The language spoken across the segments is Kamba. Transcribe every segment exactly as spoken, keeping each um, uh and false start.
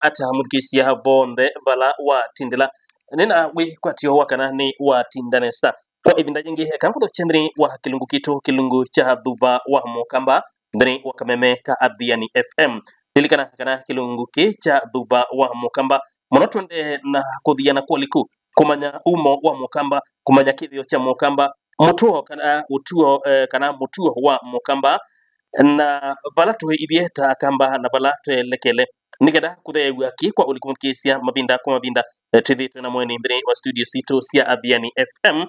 ata mũthukĩĩsya vonthe vala watindĩla? Nĩna wĩkwatyo wa kana nĩ watinda nesa. Kwa ĩvinda yĩngĩ, eka ngũthokye nthĩnĩ wa kĩlungu kitũ, kĩlungu kya Thuva wa Mũkamba, nthĩnĩ wa kameme ka Athiani F M. Lilikana kana kĩlungu kĩ kya Thuva wa Mũkamba mũno twendee na kũthiana kwoliku, kũmanya umo wa Mũkamba, kũmanya kĩthĩo kya Mũkamba, mũtuo kana ũtuo, eh, kana mũtuo wa Mũkamba, na vala twĩ ithyĩ ta Akamba na vala twelekele. Nĩ kenda kũtheew'a kĩ kwa ũliku mũthukĩĩsya mavinda kwa mavinda, eh, twĩthĩĩtwe na mweni nthĩnĩ wa studio sitũ sya Athiani F M.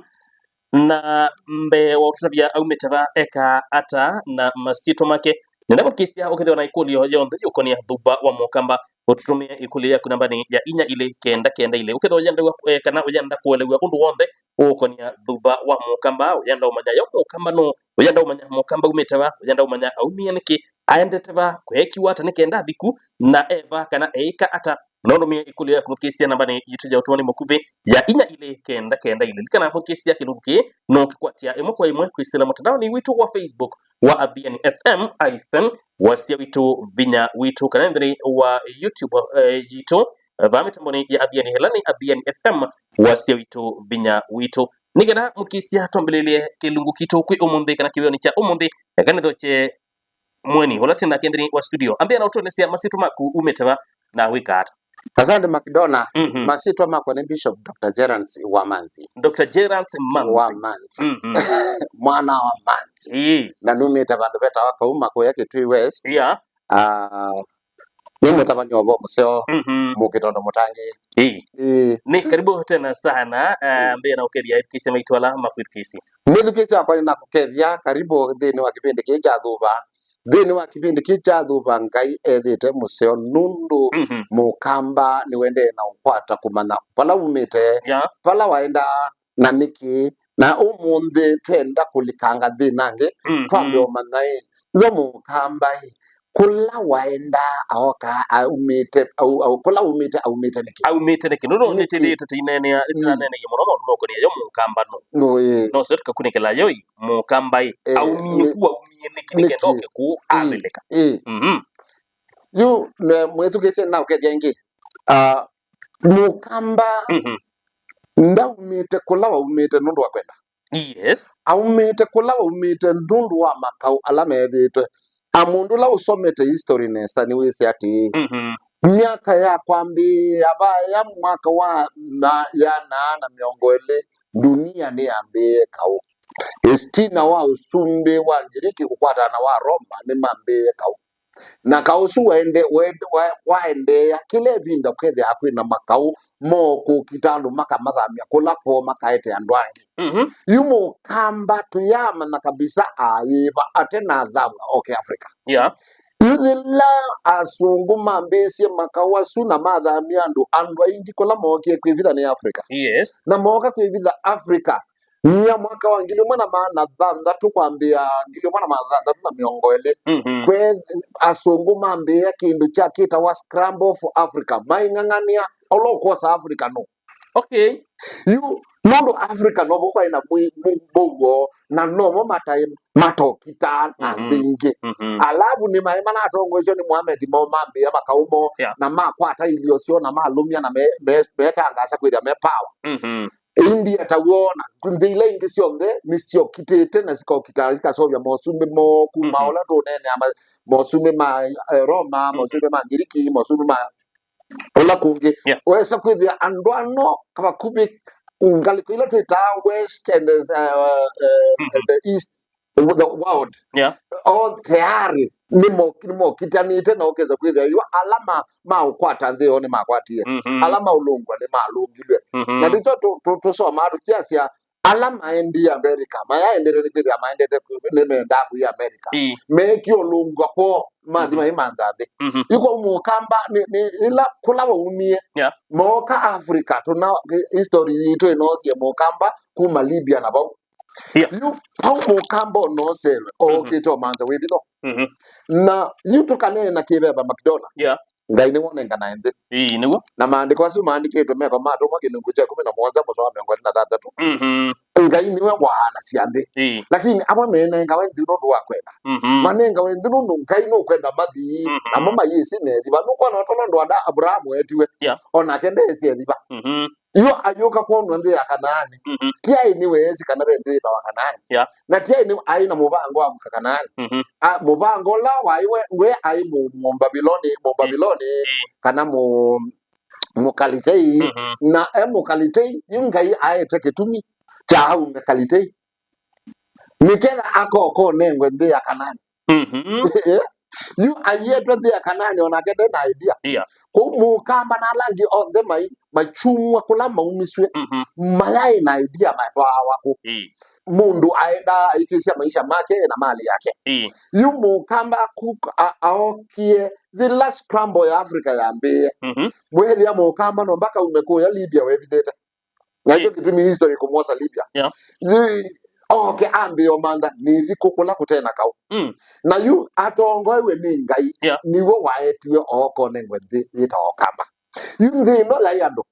Na mbee wa ũtũtavya aumĩte va, eka ata na masyĩtwa make, nenda mũthukĩĩsya ũkethĩwa na ĩkũlyo yonthe yũkonĩa Thuva wa Mũkamba, ũtũtũmĩe ĩkũlyo yaku nambanĩ ya inya ilĩ kenda kenda ilĩ. Ũkethĩwa ũyenda, eh, kana ũyenda kũelew'a ũndũ w'onthe ũkonĩa Thuva wa Mũkamba, ũyenda ũmanya yo Mũkamba nũ, ũyenda ũmanya Mũkamba umĩte va, ũyenda ũmanya aumie nĩkĩ, aendete va, kweekiwa ata nĩ kenda athiku, na eva kana eĩka ata, no ũtũmĩe ĩkũlyo yaku mũthukĩĩsya nambanĩ yitũ ya ũtũmani mũkuvĩ ya inya ilĩ kenda kenda ilĩ. Lilikana mũthukĩĩsya kĩlungu kĩĩ no kĩkwatya ĩmwe kwa ĩmwe kwĩsĩla mũtandaonĩ witũ wa Facebook wa Athiani F M hyphen wasya witũ vinya witũ, kana nthĩnĩ wa YouTube, eh, yitũ, eh, vaa mĩtambonĩ ya Athiani, ĩla nĩ Athiani F M wasya witũ vinya witũ. Nĩ kenda mũthukĩĩsya twambĩlĩlye kĩlungu kitũ kwĩ ũmũnthĩ kana kĩwĩonĩ kya ũmũnthĩ, eka nĩthokye mweni ũla twĩ nake nthĩnĩ wa studio. Ambĩa na ũtũelesya masyĩtwa maku, umĩte va na wĩka ata? Asante Makidona. Mhm. Masyĩtwa makwa nĩ Bishop Doctor Gerance wa Manzi. Doctor Gerance Manzi. Wa Manzi. Mhm. Mwana wa Manzi. Ĩĩ. Na numĩte vandũ vetawa Kauma kũya Kitui West. Yeah. Ah, nĩ mũtavany'a ũvoo mũseo, mhm, mũkĩtondo mũtangĩĩe. Ĩĩ. Ĩĩ. Nĩ karibu tena sana, ah, ĩĩ, mbee na ũkethya ethukĩĩsya maitũ ala makwĩthukĩĩsya. Mwĩthukĩĩsya wakwa nĩnakũkethya, karibu nthĩnĩ wa kĩvĩndĩ kĩĩ kya Thuva. Nthĩnĩ wa kĩvĩndĩ kĩĩ kya Thuva, Ngai ethĩĩte mũseo nũndũ, mhm, Mũkamba nĩwendee na ũkwata kũmanya vala umĩte, yeah, vala waendaa, na nĩkĩ. Na ũmũnthĩ twenda kũlikanga nthĩnĩ angĩ, mhm, twambe ũmanya ĩ, yo Mũkamba ĩ, kũla waendaa aoka aumĩte, au, au, kũla umĩte aumĩte nĩkĩ? Aumĩte nĩkĩ? Nũndũ nĩkĩ? Nĩtĩthĩĩtwe tũineenea, mm, nĩtũnaneeneie mũno maũndũ maũkonĩa yo Mũkamba nũ. Nũ, ĩĩ. No sio tũkakunĩkĩla yo ĩ, Mũkamba ĩ, eh, aumie nĩ-, ku, aumie nĩkĩ, nĩkĩ, nĩkenda oke kũũ, ĩĩ, athĩlĩka? Ĩĩ. Mhm. Yu, ne-, mwĩthukĩĩsye na ũkethya ĩngĩ. Ah, Mũkamba, mhm, ndaumĩte kũla waumĩte nũndũ wa kwenda. Yes. Aumĩte kũla waumĩte nũndũ wa makaũ ala methĩĩtwe. A mũndũ ũla ũsomete history nesa nĩwĩsĩ atĩĩ, mhm, myaka ya kwambĩĩa vaya mwaka wa na, ya naa na mĩongo ĩlĩ, dunia nĩyambĩĩe kaũ. Ĩtina wa ũsumbĩ wa Ngiriki kũkwatana na wa Roma nĩmambĩĩe kaũ. Na kaũ ũsu waende-, waende-, wa-, waendeea, kĩla ĩvinda kwĩthĩaa kwĩ na makaũ moo kũkita andũ makamathamya kũla kwoo makaete andũ angĩ. Mhm. Yu Mũkamba tũyamanya kabisa ayĩva ate na athamw'a oke Africa. Yeah. Yu yĩla asũngũ mambĩĩsye makaũ asu na mathamya andũ, andũ aingĩ kũla mookie kwĩvitha nĩ Africa. Yes. Na mooka kwĩvitha Africa, nyia mwaka wa ngili ĩmwe na maana thanthatũ kwambĩĩa ngili ĩmwe na maana thanthatũ na mĩongo ĩlĩ, mhm, kwe asũngũ mambĩĩa kĩndũ kya kĩtawa Scramble for Africa, maing'ang'anĩa ũla ũkwosa Africa nũ. Okay. Yu nũndũ Africa novo kwaĩ na mwi-, mũ-, mũuo, na novo mataĩ matokitaa na, mhm, nthĩ ingĩ. Mhm. Alavu nĩmaĩ manatongoesya nĩ Mohamed Mo mambĩĩa makaũ moo, yeah, na makwata ilio syoo na malũmya na me-, me-, metangaasa kwĩthĩa me power. Mhm. India ta wona, nthĩ ila ingĩ syonthe nĩsyokitĩte na sikaũkita, sikaseũvya mosumbĩ moo kuma, mhm, ũla tũneenea ma-, mosumbĩ ma, eh, Roma, mhm, mosumbĩ ma Ngiriki, mosumbĩ ma ũla kũngĩ. Yeah. Wesa kwĩthĩa andũ ano vakuvĩ ngalĩko ila twĩtaa West and, uh, uh, mhm, the East, the world. Yeah. O tayari nĩmo-, nĩmokitanĩte na ũkesa kwĩthĩa yu ala ma-, maũkwata nthĩ yoo nĩmakwatie. Mhm. Ala maũlũngwa nĩmalũngilw'e. Mhm. Na nĩkyo tũ-, tũ-, tũsomaa tũkyasya ala maendie America, mayaendete nĩ kwĩthĩa maendete nĩmendaa kũi America. Ĩĩ. Meekie ũlũngwa kwoo, mathi, mhm, maimantha nthĩ. Mhm. Yu kwa Mũkamba nĩ, nĩ ĩla kũla waumie. Yeah. Mooka Africa, tũna history yitũ ĩnoosie Mũkamba kuma Libya na vau. Yeah. Yu vau Mũkamba ũnoosele, mhm, ookĩte ũmanza wĩvitho. Mhm. Na yu tũkaneena kĩveva Makidona. Yeah. Ngai nĩwonenganae nthĩ. Ĩĩ, nĩw'o. Na maandĩko asu maandĩkĩtwe meko matũmwa kĩlungu kya ĩkũmi na mũonza mũsoa wa mĩongo ĩlĩ na thanthatũ. Mhm. Ngai nĩwe waanasya nthĩ. Ĩĩ. Lakini amwe menengawe nthĩ nũndũ wa kwenda. Mhm. Manengawe nthĩ nũndũ Ngai nũkwenda mathi, mhm, namo mayĩsĩ methĩwa. Nũkwona ũtolo ndwanda Abrahamu etiwe. Yeah. O nake ndeesĩ ethĩwa. Mhm. Yu ayũka kwonwa nthĩ ya Kanaani. Mhm. Tiaĩ nĩweesĩ kana ve nthĩ ĩtawa Kanaani. Yeah. Na tiaĩ nĩ aĩ na mũvango wa kũka Kanaani. Mhm. A, mũvango ũla waĩ we, we aĩ mũ-, Mũmbaviloni, Mũmbaviloni, ĩĩ, kana mũ-, Mũkalitei, mhm, na e Mũkalitei, yu Ngai aete kĩtumi kya aume Kalitei, nĩketha akokonengwe nthĩ ya Kanaani. Mhm. Yu aietwe nthĩ ya Kanaani, o nake nde na idea. Yeah. Kũu Mũkamba na ala angĩ onthe mai-, machumwa kũla maumisw'e, mhm, mayaĩ na idea matwaawa kũ. Ĩĩ. Mũndũ aendaa aikĩsya maisha make na mali yake. Ĩĩ. Yu Mũkamba ku-, a-, aokie yĩla scramble ya Africa yambĩĩe. Mhm. Mwethĩa Mũkamba no mpaka ume kũya Libya wevithĩte. Na hicho, ĩĩ, kĩtumi history kũmwosa Libya. Yeah. Yu, oke ambĩĩe ũmantha nĩthi kũkũla kũte na kaũ. Mm. Na yu atongoewe nĩ Ngai, yeah, nĩw'o waetiwe okonengwe nthĩ yĩtawa Ũkamba. Yu nthĩ ĩno yaĩ andũ.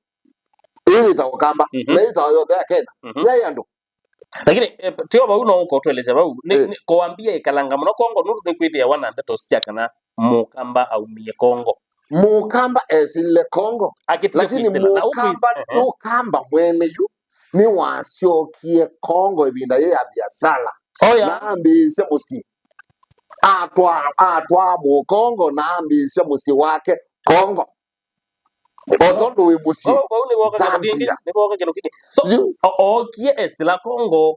Ĩĩ yĩtawa Ũkamba. Mhm. Na yĩtawa yonthe ya Kenya. Mhm. Yaĩ andũ. Lakini, eh, tio vau no ũkotũelesya vau. Nĩ, eh, nĩ, kũambia ĩkalanga mũno Kongo nũndũ nĩkwĩthĩawa na ndeto sya kana Mũkamba aumie Kongo. Mũkamba esile Kongo. Akĩtile, lakini kwĩsĩla, na Mũkamba, ũkwĩs-, ehe, Mũkamba mwene yu nĩwasyokie Kongo ĩvinda yĩ ya biasala. Oh, yeah. Na ambĩĩsya mũsyĩ. Atwaa, atwaa Mũkongo na ambĩĩsya mũsyĩ wake Kongo. O tondũ wĩ mũsyĩ. Vau, vau nĩvoka kĩndũ kĩngĩ, Zambia. Nĩvoka kĩndũ kĩngĩ. So, yu, o-, ookie esila Kongo.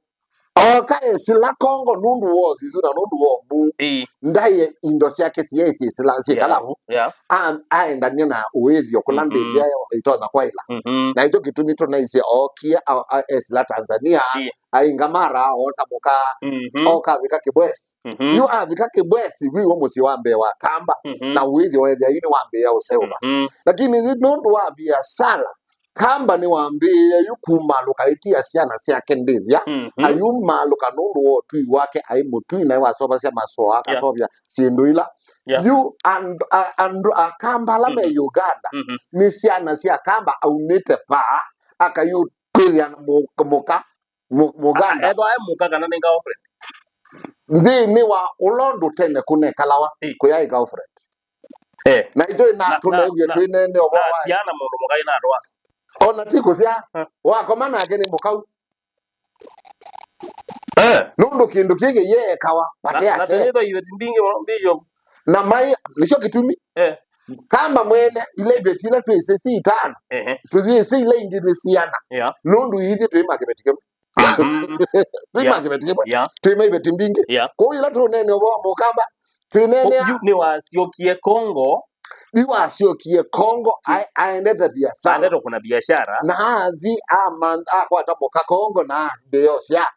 Oka esila Kongo nũndũ wa ũsisũ na nũndũ wa ũmbu. Ĩĩ. Ndaĩ indo syake siaĩ syĩsila syĩkala vo. Yeah. A-, aendania na ũĩthyo kũla, mhm, ndĩthya ĩtonya kwaĩla. Mhm. Na ĩkyo kĩtumi tũnaisye ookie a-, a-, esila Tanzania. Ĩĩ. Ainga mara, oosa mũka, mhm, oka avika Kibwezi. Mhm. Yu avika Kibwezi, viwo mũsyĩ wa mbee wa Kamba, mhm, na ũĩthyo wethĩa yu nĩwambĩĩa ũseũva. Mhm. Lakini yu nũndũ wa biasala, Kamba nĩwambĩĩe yu kumaalũka ĩtia syana syake ndĩthya, mhm, ayumaalũka nũndũ wa ũtwi wake, aĩ mũtwi, naĩ wasovasya masoo, yeah, akasovya syĩndũ ila. Yeah. Yu andũ, a-, andũ Akamba ala me, mhm, Uganda, mhm, nĩ syana sya Kamba aumĩte vaa, akayũtwĩthĩa na mũ-, mũka, Mũ-, Mũganda. A-, ethwa e mũka kana nĩ girlfriend. Nthĩnĩ wa ũla ũndũ tene kũnekalawa, ĩ, kũyaĩ girlfriend. Eh. Na itũĩ na, na, tũneewie na, twĩnene ũvoo wa, na syana mũndũ mũka ĩnatũa. Ona ti kũsyaa, eh, wakoma nake nĩ mũkau. Eh. Nũndũ kĩndũ kĩngĩ yeekawa, na, na vateasya. Tene ithwa iveti mbingĩ mũno, Bishop. Na mai, nĩkyo kĩtumi. Eh. Kamba mwene, ila iveti ila twĩsĩ si itano. Ehe. Tũyĩsĩ ila ingĩ nĩ siana. Yeah. Nũndũ ithyĩ twĩ ma kĩveti kĩmwe. Mhm. Twĩ, yeah, ma kĩveti kĩmwe. Yeah. Twĩ ma iveti mbingĩ. Yeah. Kwoou ila tũneenea ũvoo wa Mũkamba, twĩneenea. Yu nĩwasyokie Kongo. Nĩwasyokie Kongo, a-, aendete biashara. Aendete kuna biashara. Na athi ama-, akwata mũka Kongo na ambĩĩe ũsyaa.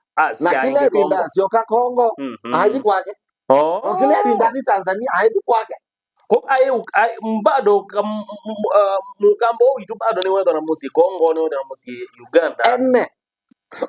Na kĩla ĩvinda asyoka Kongo, mhm, athi kwake. Oh. O kĩla ĩvinda athi Tanzania, athi kwake. Ko-, aĩ, aĩ, bado ka-, m-, m-, uh, Mũkamba ũũ witũ bado nĩwethwa na mũsyĩ Kongo, nĩwethwa na mũsyĩ Uganda. Ene.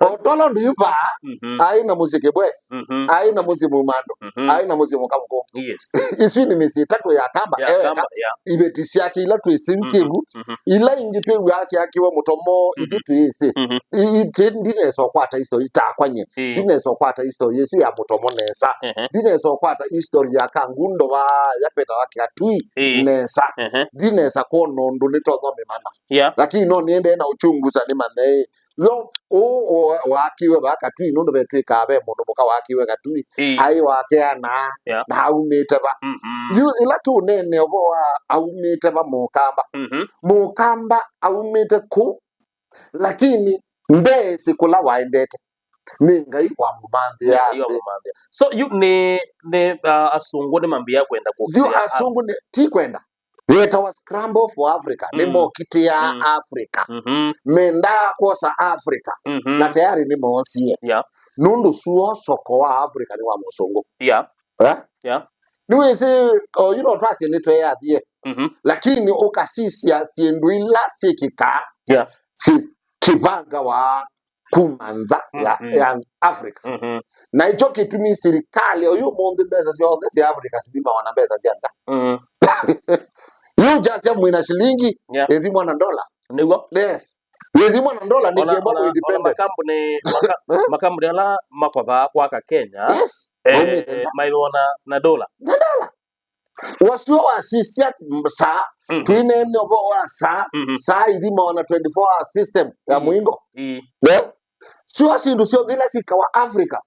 O tolo nduyu vaa, mhm, aĩ na mũsyĩ Kibwezi, mhm, aĩ na mũsyĩ Mũmando, mhm, aĩ na mũsyĩ Mũkamũkũ. Yes. Isu nĩ mĩsyĩ ĩtatũ ya Kamba, ya ewe Kamba, ka-, yeah, iveti syake ila twĩsĩ, mhm, nzĩvu, mhm, ila ingĩ twĩw'aa syakiwe Mũtomo, mhm, ithyĩ twĩsĩ. Mhm. I-, i-, ti-, ndinesa ũkwata history takwa nye. Ĩĩ. Ndinesa ũkwata history ĩsu ya Mũtomo nesa. Ehe. Ndinesa ũkwata history ya Kangundo wa, ya kwĩtawa Katui, ĩĩ, nesa. Ehe. Ndinesa kwona ũndũ nĩtonya mĩmana. Yeah. Lakini no niendee na uchunguza nĩmanye ĩ. Yo, ũ, ũ, wakiwe va Katui, nũndũ vetwĩkaa ve mũndũ mũka wakiwe Katui. Ĩĩ. Aĩ wake ana, yeah, na aumĩte va. Mhm. Yu, ĩla tũnene ũvoo wa aumĩte va Mũkamba. Mhm. Mũkamba aumĩte kũ? Lakini ndeesĩ kũla waendete. Nĩ Ngai wamũmanthĩa. Nĩ Ngai wamũmanthĩa. So, yu nĩ, nĩ, uh, asũngũ nĩmambĩĩa kwenda kũkitĩa. Yu asũngũ nĩ, ti kwenda. Yetawa scramble for Africa. Mm. Nĩmokitĩa, mm, Africa. Mhm. Mendaa kwosa Africa. Mhm. Na tayari nĩmoosie. Yeah. Nũndũ suo soko wa Africa nĩ wa mũsũngũ. Yeah. Eh? Yeah. Nĩwĩsĩ, o, you know, twasye nĩtweyathie. Mhm. Lakini ũkasisya syĩndũ ila syĩkĩkaa, yeah, si-, sivangawa kuma nza ya, mhm, ya Africa. Mhm. Na ĩkyo kĩtumi sirikali oyu ũmũnthĩ mbesa syonthe sya Africa sithimawa na mbesa sya nza. Mhm. Yu jasya mwĩna shilingi, yeah, ĩthimwa na dola. Nĩw'o. Yes. Wĩthimwa na ndola nĩ Ona, kĩemba ona, ona independent. Makambuni, maka-, makambuni ala makovaa kwaka Kenya, Yes. eh, Maumĩte nja. Maiona na ndola. Na ndola. Wasio wasisya saa, Mhm. Twinene ũvoo wa saa, Mhm. Saa ithima ona twenty-four hour system ya Ii. Mũingo. Ii. Yeah. Sio sindu syonthe ila sikawa Africa.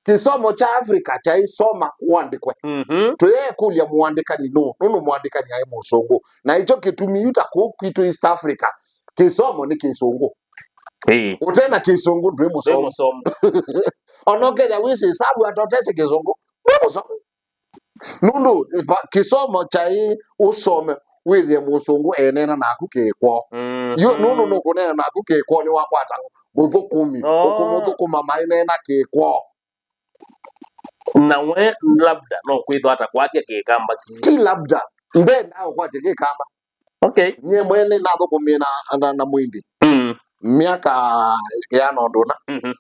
Kĩsomo kya Africa kyaĩ soma ũandĩkwe. Mhm. Tũyeekũlya mũandĩkani nũũ, nũndũ mũandĩkani aĩ mũsũngũ. Na ĩkyo kĩtumi yu ta kũu kwitũ East Africa, kĩsomo nĩ kĩsũngũ. Ĩĩ. Ũte na kĩsũngũ ndwĩ Ndwĩ mũsomi. Mũsomi. Ona ũkethĩa wĩsĩ ĩsavu ata ũtesĩ kĩsũngũ, ndwĩ mũsomi. Nũndũ va-, kĩsomo kyaĩ ũsome wĩthĩe mũsũngũ eneena naku kĩkwoo. Mhm. Yu, nũndũ nũkũneena naku kĩkwoo nĩwakwata mũthũkũmi, Oh. Ũkũmũthũkũma maineena kĩkwoo. Na we labda no kwĩthwa atakwatya kĩkamba ki. Ti labda. Ndendaa ũkwatya kĩkamba. Okay. Nyie mwene nathũkũmie na, na, na Mũindi. Mm. Myaka yana ũndũ ũna. Mhm.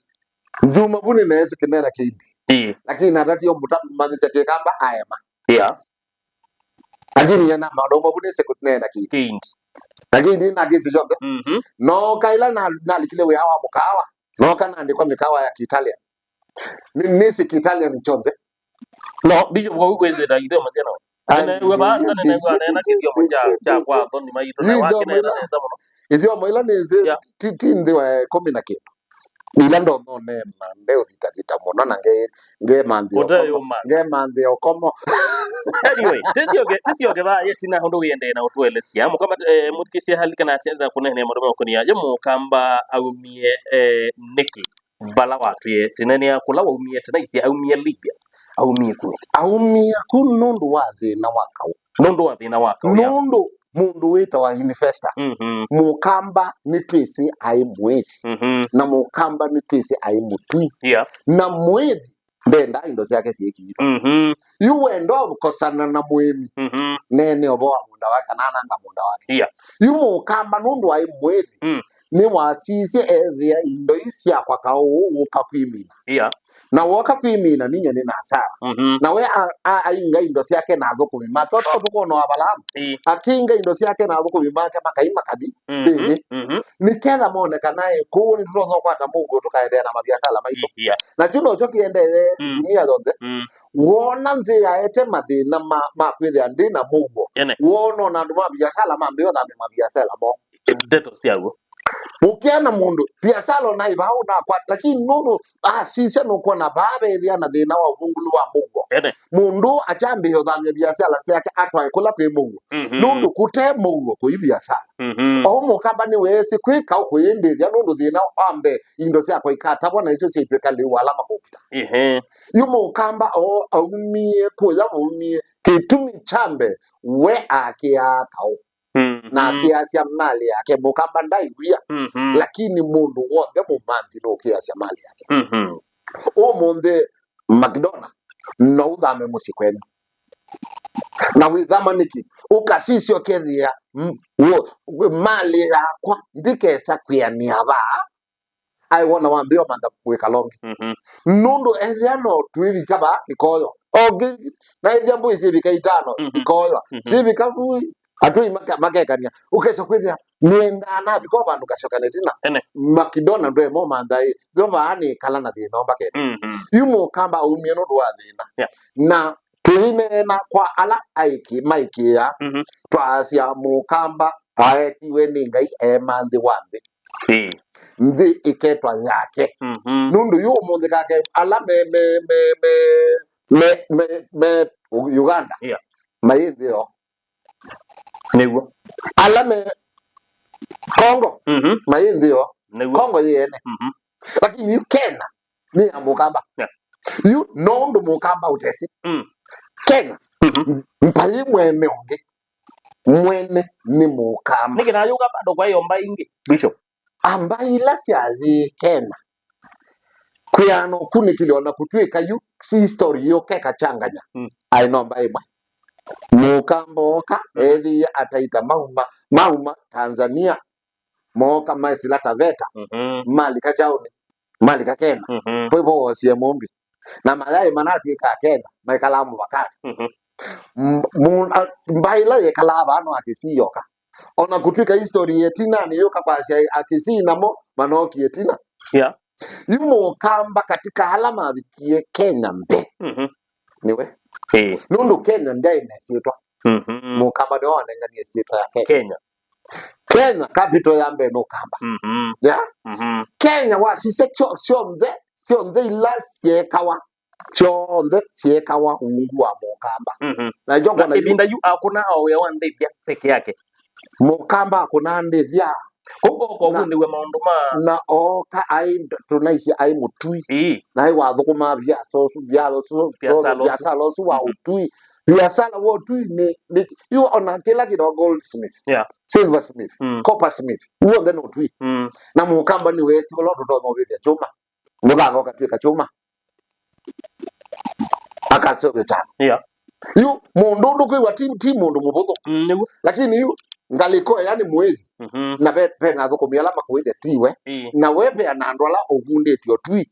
Njuma vu nĩneesĩ kĩneena kĩindi. Ĩĩ. Lakini natatie mũtamanyĩsya kĩkamba aema. Yeah. Lakini yana maũndũ vu nĩsĩ kũneena kĩindi. Kĩindi. Lakini nakĩsĩ kyonthe. Mhm. Nooka ĩla na-, nalikile wĩa wa mũkawa. Nooka naandĩkwa mĩkawa ya Kiitalian. Nĩ-, nĩsĩ Kiitalian kyonthe. No, Bishop, kwa kwĩsĩta ithyomo syana. Ai, Nene, we ba, nene, nene, nene, kwa nene, nene, kithyomo kya, kya kwa athoni maitũ, na yu ithyomo wakinena ila, nesa mũno. Ithyomo ila nĩsĩ, Yeah. ti, ti nthĩ wa ĩkũmi na kĩndũ. Ila ndononena, ndeũthitathita mũno, na nge-, ngemanthĩa ũkomo. Ũteyũma. Ngemanthĩa ũkomo. Anyway, tĩsyoke, tĩsyoke vaa, yetina ũndũ wĩendee na ũtũelesya. Mũkamba, eh, mũthikĩsye hali kana atenda kũneenea maũndũ meũkũnia. Ye mũkamba aumie, eh, nĩkĩ? Vala watwĩe, tĩnenea kũla waumie, tĩnaisye aumie Libya. Aumie ku nĩkĩ? Aumie ku nũndũ wa thĩna wa kaũ. Nũndũ wa thĩna wa kaũ, yeah. Nũndũ mũndũ wĩtawa investor. Mhm. Mũkamba nĩtwĩsĩ aĩ mwĩthi. Mhm. Na mũkamba nĩtwĩsĩ aĩ mũtwi. Yeah. Na mwĩthi ndendaa indo syake syĩkĩĩtwe. Mhm. Yu wenda ũkosana na mũĩmi. Mhm. Nene ũvoo wa mũũnda wake, kana ananga mũũnda wake. Yeah. Yu mũkamba nũndũ aĩ mwĩthi, Mm. nĩwasisye ethĩa indo ii syakwa kaũ ũka kwimina. Yeah. Na woka kwimina, ninyie nĩ na asara. Mhm. Na we a-, a-, ainga indo syake na athũkũmi make. Ũtoo tũkwona Avalaamu. Ĩĩ. Akinga indo syake na athũkũmi make makai makathi Mhm. nthĩnĩ. Mhm. Nĩ ketha mone kana ĩ, kũu nĩtũtonya kũkwata mũuo tũkaendeea na maviasala maitũ. Ĩĩ, yeah. Na kyu nokyo kĩendee Mm. ndunia yonthe. Mm. Woona nthĩ yaete mathĩna ma, ma kwĩthĩa ndĩ na mũuo. Ene. Woona ona andũ ma viasala mambĩĩa ũthamya maviasala moo. Ndeto syaw'o. Ũkĩana mũndũ, viasala ũnaĩ vaa ũnakwata, lakini nũndũ asisya nũkwona vaa vethĩa na thĩna wa ũvungũlu wa mũuo. Ene. Mũndũ akyambĩĩa ũthamya viasala syake atwae kũla kwĩ mũuo. Mhm. Nũndũ kũte mũuo kũi viasala. Mhm. O mũkamba nĩweesĩ kwĩka ũkũyĩndĩthya nũndũ thĩna wa mbee indo syakwa ikatavwa na isyo syaitw'ĩka lĩu ala makũvita. Ehe. Yu mũkamba o aumie kũya waumie kĩtumi kya mbee we akĩaa kaũ. Mhm. Na akĩasya malĩ yake. Mũkamba ndaĩ wia, Mhm. lakini mũndũ w'onthe mũmanthi nũkĩasya malĩ yake. Mhm. Ũmũnthĩ McDonald, no ũthame mũsyĩ kwenyu. Na wĩthama nĩkĩ? Ũkasisya ũkethĩa, m-, wo-, malĩ yakwa ndikesa kwĩanĩa vaa. Aĩ wona wambĩĩa ũmantha kwĩka longi. Mhm. Nũndũ ethĩa no twĩvika vaa ikoyo. Ongi, na ethĩa mbũi syĩvika itano Mhm. ikoyo. Mhm. Syĩvika vu, atũi maka-, makekania. Ũkesa kwĩthĩa, nĩendaa navika o vandũ ngasyoka nĩtina. Ene. Makidona ndwema ũmantha ĩ, yo vaa nĩkala na thĩna ũmbakene. Mhm. Yu mũkamba aumie nũndũ wa thĩna. Yeah. Na tũineena kwa ala aĩkĩ maĩkĩĩa, Mhm. twaasya mũkamba aetiwe nĩ Ngai eema nthĩ wa nthĩ. Ĩĩ. Nthĩ ĩketwa yake. Mhm. Nũndũ yu ũmũnthĩ kake ala me, me, me, me, me, me, me Uganda, Yeah. mayĩ nthĩ yoo. Nĩw'o. Ala me Congo, Mhm. mayĩ nthĩ yoo. Nĩw'o. Congo yĩ ene. Mhm. Lakini yu Kenya nĩ ya mũkamba. Yeah. Yu no ũndũ mũkamba ũtesĩ. Mm. Kenya, Mhm. mbaĩ mwene ũngĩ. Mwene nĩ mũkamba. Nĩkĩ nayũka bado kwa hiyo mbaĩ ingĩ, Bishop? Amba ila syathĩĩkena. Kwĩana ũkunĩkĩlyo na kũtw'ĩka yu si story yũke kachanganya. Mm. Aĩ no mbaĩ ĩmwe. Mũkamba oka, Mhm. ethĩie ataita mauma, mauma Tanzania. Mooka maisila Taveta, Mhm. malika kyaũnĩ, malika Kenya. Mhm. Kwĩ vo woosie mũmbi. Na mayaĩ manatw'ĩka Kenya, maikalaa mũvakanĩ. Mhm. M-, mu-, a-, mbaĩ ĩla yĩkalaa vaa no akĩsiyoka. Ona kũtw'ĩka history ĩtinanĩ yũka kwasya Akisii namo manookie ĩtina. Yeah. Yu Mũkamba katika ala mavikie Kenya mbee, mhm, nĩwe. Ĩĩ. Nũndũ Kenya ndyaĩ na ĩsyĩtwa. Mhm. Mũkamba nĩwe wanenganie ĩsyĩtwa ya Kenya. Kenya. Kenya, capital ya mbee nĩ Ũkamba. Mhm. Yeah? Mhm. Kenya wasisya syo-, syonthe, syonthe ila syeekawa, syonthe syeekawa ungu wa Mũkamba. Mhm. Na njo na ngona yu ĩvinda yu akũnaa o wĩa wa ndĩthya peke yake. Mũkamba akũnaa ndĩthya. Kũu oka na ũvundĩw'a maũndũ ma na ooka aĩ, tũnaisye aĩ mũtui. Ĩĩ. Na aĩ wathũkũma viasa ũsu, viasa ũsu, viasala ũsu, viasala ũsu wa, mhm, ũtui. Viasala wa ũtui nĩ, nĩ, yu ona kĩla kĩtawa goldsmith, yeah, silversmith, mm, coppersmith, w'onthe nĩ ũtui. Mm. Na Mũkamba nĩweesĩ ũla tũtonya ũvĩthya kyũma. Mũthanga ũkatw'ĩka kyũma. Akaseũvya kyama. Yeah. Yu mũndũ ũndũ kwĩw'a ti, ti mũndũ mũvũthũ. Mm, nĩguo. Lakini yu ngalĩko ĩya nĩ mũĩthi. Mhm. Na ve, ve na athũkũmi ala makũĩthya tiwe. Ĩĩ. Na we ve na andũ ala ũvundĩtye ũtui.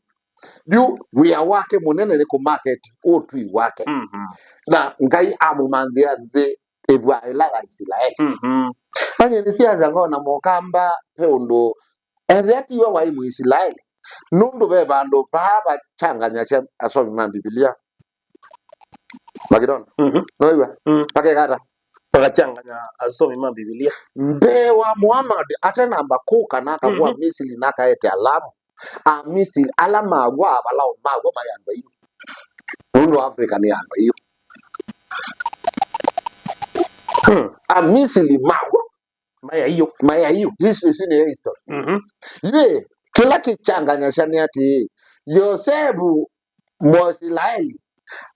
Yu wĩa wake mũnene nĩ kũmaketi ũtui wake. Mhm. Na Ngai amũmanthĩa nthĩ ĩvw'a ĩla ya Isilaeli. Mhm. Angĩ nĩsiasya ngona Mũkamba ve ũndũ ethĩa tiwe waĩ Mũisilaeli, nũndũ ve vandũ vaa vachanganyasya asomi ma Mbivilia. Makĩtona? Mhm. Nĩwĩw'a? Mm. Vakekata? Vakachanganya asomi ma Mbivilia. Mbee wa Muhammad atanamba kũka na akavua, mhm, Misili na akaete Alamu. Amisili ala maw'a, Avalao maw'a maĩ andũ aiũ. Nũndũ Africa nĩ andũ aiũ. Hmm. Amisili maw'a maĩ aiũ. Maĩ aiũ. History isu nĩyo history. Mhm. Yu, kĩla kĩchanganyasya nĩ atĩĩ, Yosevu Mũisilaeli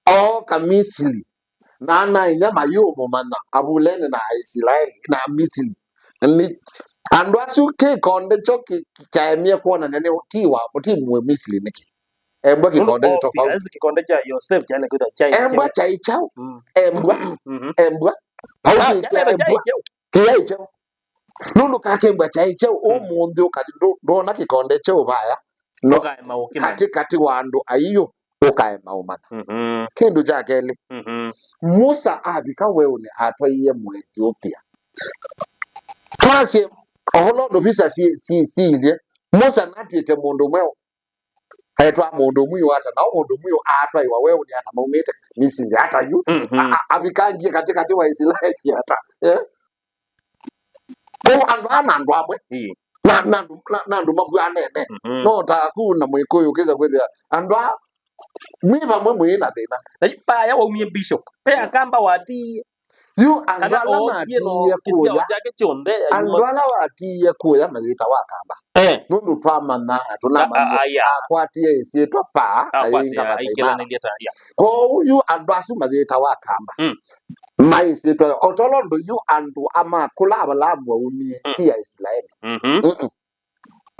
ooka Misili, na ana-a-inyia mayĩũmũmanya avulene na Aisilaeli na Amisili. Nĩ andũ asu kĩkonde kyo kĩ-, kyaemie kwonany'a nĩ ti wa, ti Mũmisili nĩkĩ? Embwa kĩkonde nĩ tofauti. Obvious, kĩkonde kya Yosef kyaĩle kwĩthwa kyaĩ kyaũ? Embwa kyaĩ kyaũ? Mm. Embwa. Mhm. Embwa. Ah, kyaĩ kyaũ? Kĩyaĩ kyaũ. Nũndũ kakembwa kyaĩ kyaũ, mm, ũmũnthĩ ũkathi ndũ-, ndwona kĩkonde kyaũ vaya. No, ũkaema ũkĩmanya. Katĩ katĩ wa andũ aiũ, ũkaema ũmanya. Mhm. Kĩndũ kya kelĩ, mhm, Musa avika weũnĩ atwaie Mũethiopia. Twasye, ohola ũndũ visa si-, si-, siilye, Musa natw'ĩke mũndũ mweũ. Etwa mũndũ mwiũ ata, nao mũndũ mwiũ aatwaĩwa weũnĩ ata maumĩte Misili ata yu? Mhm. A-, a-, avikangie katĩ katĩ wa Isilaeli ata? Eh? Kwoou andũ aa na andũ amwe. Ĩĩ. Na, na andũ, na, na andũ mavuanene. Mhm. No ta ku na Mũkũyũ ũkĩsa kwĩthĩa andũ aa mwĩ vamwe mwĩ na thĩna. Na yu vaya waumie bishop. Pe Akamba watiie. Yu andũ ala ookie no matiie kĩsyaũ kũya, kyake kyonthe, andũ ala watiie kũya mayĩtawa Akamba. Eh. Nũndũ twamanya na tũnamanya, a, a, yeah, akwatie ĩsyĩtwa pa, akwatĩa, ayĩinga Masai Mara. Aikĩlanĩlye ta, yeah. Kwoou yu andũ asu mayĩtawa Akamba. Mm. Maĩ ĩsyĩtwa yo. O tolo ndũ yu andũ amakũla Avalaamu waumie, mm, ti Aisilaeli. Mhm. Mm-mm.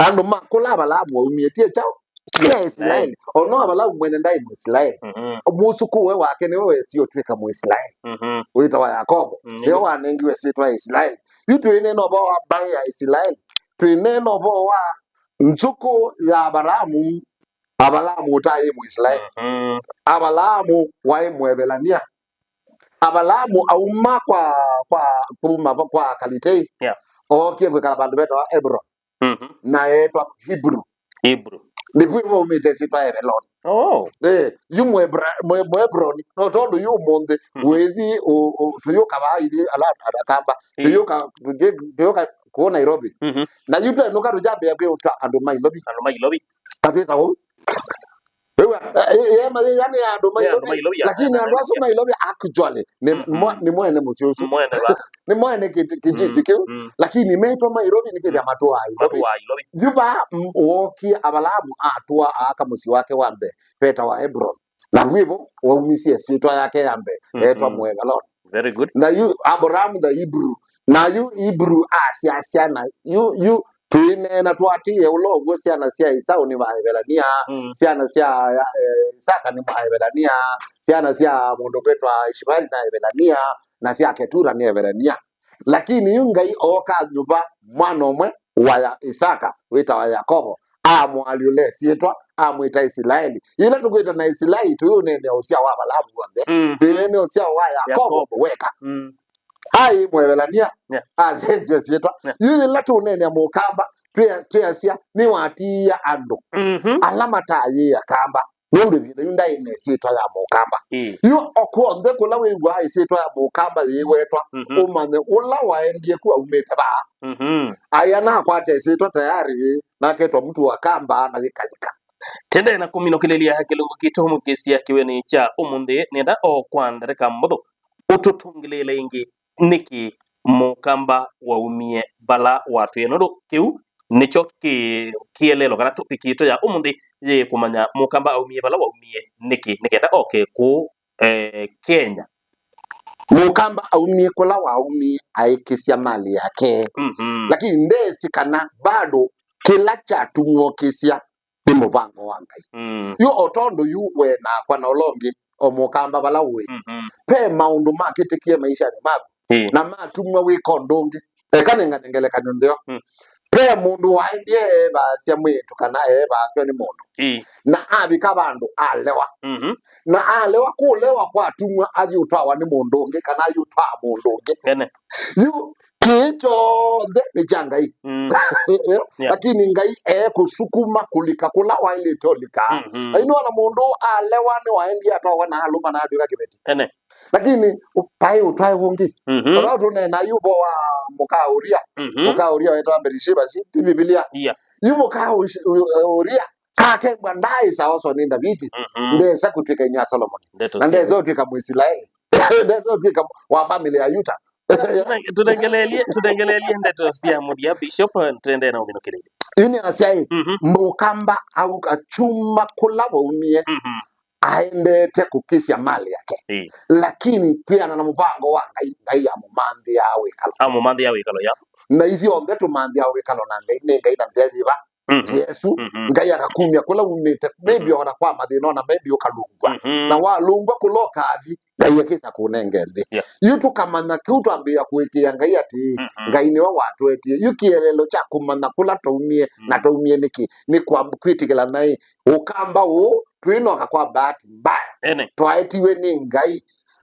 Andũ ma kũla Avalaamu waumie, ti kyaũ? Ti Aisilaeli. Aisilaeli. O no Avalaamu mwene ndaĩ Mũisilaeli. Mhm. Mũsũkũũe wake nĩwe wesie ũtw'ĩka Mũisilaeli. Mhm. Wĩtawa Yakobo. Mm, nĩwe wanengiwe ĩsyĩtwa ya Isilaeli. Yu twĩneena ũvoo wa mbaĩ ya Isilaeli. Twĩneena ũvoo wa nzũkũ ya Avalaamu. Avalaamu ũtaĩ Mũisilaeli. Mhm. Avalaamu waĩ Mũevelania. Avalaamu auma kwa, kwa, kuma va-, kwa Akalitei. Yeah. Ookie kwĩkala vandũ vetawa Hebron. Mhm. Na eetwa Hebrew. Hebrew. Nĩvu vaumĩte ĩsyĩtwa Eveloni. Oh. Eh, yu Mũebra-, Mũe-, Mũebroni, no tondũ yu ũmũnthĩ, mhm, wĩthi ũ-, ũ-, tũyũka vaa ithyĩ ala Akamba, ĩĩ, tũyũka, tũyũ-, tũyũka kũũ Nairobi. Mhm. Na yu twenũka tũkyambĩĩa kwĩtwa andũ ma Ilovi. Andũ ma Ilovi. Katwĩta ũu. Wĩw'a, eh, eh, ĩema yĩya nĩ ya andũ ma Ilovi. Nĩ andũ ma Ilovi, ya. Lakini andũ asu ma Ilovi actually nĩ, mm, mo-, nĩ mwene mũsyĩ ũsu. Mwene va. Nĩ mwene kĩ-, kĩjiji, mm, kĩu. Mm. Lakini metwa ma Ilovi nĩkĩthĩa, mm, matũaa Ilovi. Matũaa Ilovi. Yu va, mm, wookie Avalaamu atũa aaka mũsyĩ wake wa mbee, vetawa Hebron. Na vwĩvo waumisye ĩsyĩtwa yake ya mbee, mm, etwa, mm, Mũeveloni. Very good. Na yu Abraham the Hebrew. Na yu Hebrew asya syana. Yu, yu Twĩneena twaatĩĩe ũla ũw'o, syana sya Esau nĩ Maevelania, mm, syana sya, eh, Isaka nĩ Maevelania, syana sya mũndũ ũkwĩtwa Ishimaeli nĩ Aevelania, na sya Ketura nĩ Evelania. Lakini yu Ngai ooka anyuva mwana ũmwe wa ya-, Isaka, wĩtawa Yakovo, amũalyũla ĩsyĩtwa, amwĩta Isilaeli. Yĩla tũkwĩtana Isilaeli, tũyũneenea ũsyao wa Avalaamu w'onthe, mm, twĩneenea ũsyao wa Yakovo, Yakovo, weka. Mm. Aĩ Mũevelania, yeah, asenzwe syĩtwa. Yeah. Yu yĩla tũneenea Mũkamba, twĩa-, twĩasya nĩwatiia andũ, mhm, ala mataaĩĩa Kamba. Nũndũ ĩvinda yu ndaĩ na ĩsyĩtwa ya Mũkamba. Ĩĩ. Yu o kw'onthe kũla wĩw'aa ĩsyĩtwa ya Mũkamba yĩwetwa, mhm, ũmanye ũla waendie ku aumĩte vaa. Mhm. Aĩ anakwata ĩsyĩtwa tayari, naketwa mtu wa Kamba na yĩkalika. Tendee na kũminũkĩlĩlya kĩlungu kitũ mũkĩsya kĩw'ũnĩ kya ũmũnthĩ, nĩenda o kwa ndarĩka mbũthũ ũtũtũngĩlĩĩle ĩngĩ nĩkĩ Mũkamba waumie vala watwĩe, nũndũ kĩu nĩkyo kĩ-, kĩeleelo kana topic yitũ ya ũmũnthĩ yĩ kũmanya Mũkamba aumie vala waumie nĩkĩ, nĩ kenda oke kũũ, eh, Kenya. Mũkamba aumie kũla waumie aĩkĩsya malĩ yake. Mhm. Lakini ndesĩ kana bado kĩla kyatumwokĩsya nĩ mũvango wa Ngai. Mm. Yu o tondũ yu we nakwa na ũla ũngĩ, o Mũkamba vala ũĩ, mhm, ve maũndũ makĩtĩkie maishanĩ maku, ĩĩ, na matumwa wĩka ũndũ ũngĩ. Eka nengane ngelekany'o nzeo. Mm. Ve mũndũ waendie eevaasya mwĩĩtu kana eevaasw'a nĩ mũndũ. Ĩĩ. Na avika vandũ alewa. Mhm. Na alewa kũlewa kwatumwa athi ũtwawa nĩ mũndũ ũngĩ kana athi ũtwaa mũndũ ũngĩ. Ene. Yu kĩĩ kyonthe nĩ kya Ngai. Mm. Eh, eh. Yeah. Lakini Ngai eekũsukuma kũlika kũla waĩlĩte ũlika. Mhm. Na ĩno ona mũndũ alewa nĩwaendie atwawa na alũma na atw'ĩka kĩveti. Ene. Lakini ũ-, paĩ ũtwae ũngĩ. Mhm. Ona tũneena yu ũvoo wa mũka Uria. Mhm. Mũka Uria wetawa Bathsheba, si ti Biblia. Yeah. Yu mũka Ush-, U-, Uria kakengwa ndaĩ saoso nĩ Ndaviti. Mhm. Ndesa kũtw'ĩka inyia Solomoni. Ndeto na cia ndesa ũtw'ĩka Mũisilaeli. Ndesa ũtw'ĩka wa family ya Yuta. Tũne-, tũnengeleelie, tũnengeleelie ndeto sya mũthya, Bishop, tũendee na ũminũkĩlĩlya. Yu nĩ asyaĩ, mhm, Mũkamba au-, akyuma kũla waumie, mhm, aendete kũkĩsya malĩ yake. Ĩĩ. Lakini kwĩana na mũvango wa Ngai, Ngai amũmanthĩaa wĩkalo. Amũmanthĩaa wĩkalo, ya. Na isyonthe tũmanthĩaa wĩkalo na Ngai, nĩ Ngai na nzĩa syĩva? Mhm. Yesũ, mhm, Ngai akakumya kũla umĩte, maybe, mhm, ona kwa mathĩna, ona maybe ũkalũngwa. Mhm. Na walũngwa kũla ũkathi, Ngai akĩsa kũnenge nthĩ. Yeah. Yu tũkamanya kĩu twambĩĩa kũĩkĩĩa Ngai atĩ, mhm, Ngai nĩwe watwetie. Yu kĩeleelo kya kũmanya kũla twaumie, mm, na twaumie nĩkĩ, nĩ kwa kwĩtĩkĩla naĩ Ũkamba ũũ twĩnoka kwa bahati mbaya. Ene. Twaetiwe nĩ Ngai.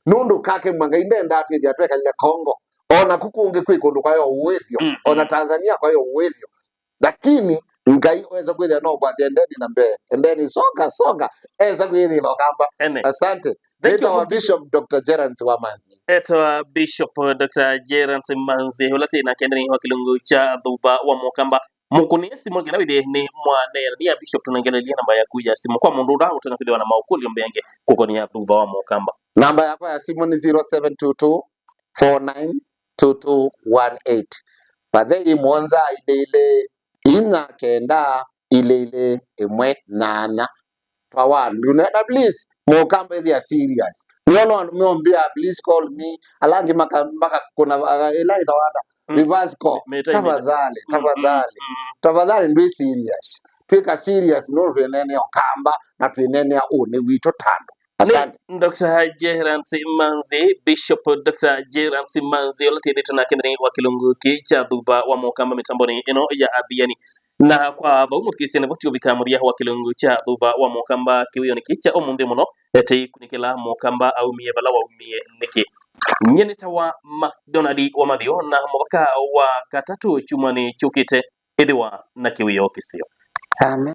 Nũndũ kakemwa Ngai ndendaa twĩthĩa twekalile Kongo. Ona ku kũngĩ kwĩ kũndũ kwayo ũĩthyo. Mhm. Ona Tanzania kwayo ũĩthyo. Lakini Ngai oweza kwĩthĩa no kwasya, "Endeni na mbee, endeni, songa, songa." Esa kwĩthĩla Ũkamba. Ene. Asante. Thank you, Nĩtawa Bishop. Bishop Doctor Gerance wa Manzi. Etawa Bishop Doctor Gerance Manzi, ũla tĩ nake nthĩnĩ wa kĩlungu kya Thuva wa Mũkamba. Mũkũnĩe simũ nĩ kenda wĩthĩe nĩ mwaneenania. Bishop, tũnengeleelie namba yaku ya simũ kwa mũndũ ũla ũtenda kwĩthĩwa na maũkũlyo mbeange kũkonĩa Thuva wa Mũkamba. Namba yakwa ya simũ nĩ zero seven two two, four nine two two one eight. Vathei mũonza ilĩ ilĩ, inya kenda, ilĩ ilĩ, ĩmwe nyanya. Twawa ndune na please, Mũkamba ĩthĩa serious. Nĩona andũ meombĩa, "Please call me." Ala angĩ maka-, makakũna, ah, ĩla ĩtawata. Mm. Reverse call. Mĩta, mĩta. Tafadhali, mm, tafadhali. Mm, mm. Tafadhali ndwĩ serious. Twĩka serious, no twĩneenea Ũkamba na twĩneenea ũnĩ witũ ta andũ. Asante. Nĩ Doctor Gerance Manzi, Bishop Doctor Gerance Manzi, ũla tĩthĩtwe nake nthĩnĩ wa kĩlungu kĩĩ kya Thuva wa Mũkamba mĩtambonĩ ĩno ya Athiani. Na kwa vau mũthikĩĩsya nĩvo tũũvika mũthya wa kĩlungu kya Thuva wa Mũkamba kĩwĩonĩ kĩĩ kya ũmũnthĩ mũno, tũikunĩkĩla Mũkamba aumie vala waumie nĩkĩ. Nyie nĩtawa McDonald wa Mathio, na mũvaka wa katatũ kyumwanĩ kyũkĩte, ĩthĩwa na kĩwĩoo kĩseo. Amen.